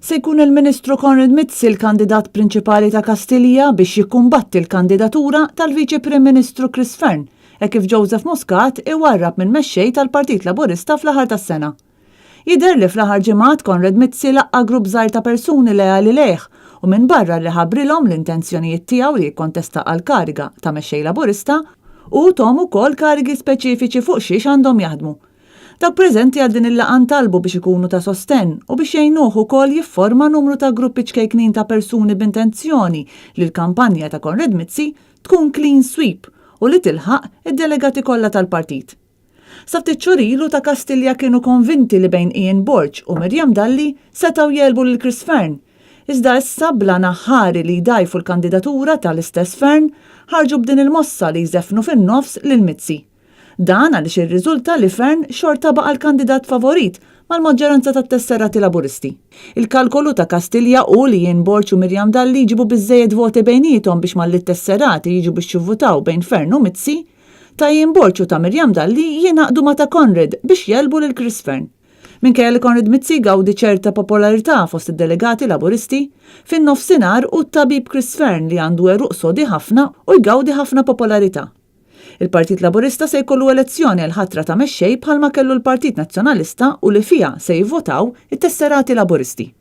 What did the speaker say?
Se jkun il-Ministru Konrad Mizzi l-kandidat prinċipali ta' Kastilja biex jikkumbatti l-kandidatura tal-Viċi Prim Ministru Chris Fearne hekk kif Joseph Muscat iwarrab minn mexxej tal-Partit Laburista fl-aħħar tas-sena. Jidher li fl-aħħar ġimgħat Konrad Mizzi laqqa' grupp żgħir ta' persuni leali lejh u minbarra li ħabbrilhom l-intenzjonijiet tiegħu li jikkontesta għall-kariga ta' Mexxej Laburista, hu thom ukoll karigi speċifiċi fuq xiex għandhom jaħdmu. Dawk preżenti għal din il-laqgħa ntalbu biex ikunu ta' sostenn u biex jgħinuh ukoll jifforma numru ta' gruppi ċkejknin ta' persuni b'intenzjoni li l-kampanja ta' Konrad Mizzi tkun clean sweep u li tilħaq id-delegati kollha tal-partit. Sa ftit xhur ilu ta' Kastilja kienu konvinti li bejn Ian Borg u Miriam Dalli setgħu jegħlbu lil Chris Fearne. Iżda issa bl-għan aħħari li jdgħajfu l-kandidatura ta' l-istess Fearne, ħarġu b'din il-mossa li jżeffnu fin-nofs lil Mizzi. Dan għaliex irriżulta li Fearne xorta baqa' l-kandidat favorit mal-maġġoranza tat-tesserati Laburisti. Il-kalkolu ta' Kastilja hu li Ian Borg u Miriam Dalli jġibu biżżejjed voti bejniethom biex malli t-tesserati jiġu biex jivvutaw bejn Fearne u Mizzi, Ta' Ian Borg u ta' Miriam Dalli jingħaqdu ma' ta' Konrad biex jegħlbu lil Chris Fearne. Minkejja li Konrad Mizzi jgawdi ċerta popolarità fost id-delegati Laburisti, fin-nofsinhar hu t-tabib Chris Fearne li għandu għeruq sodi ħafna u jgawdi ħafna popolarità. Il-Partit Laburista se jkollu elezzjoni għall-ħatra ta' mexxej bħalma kellu l-Partit Nazzjonalista u li fiha se jivvotaw it-tesserati Laburisti.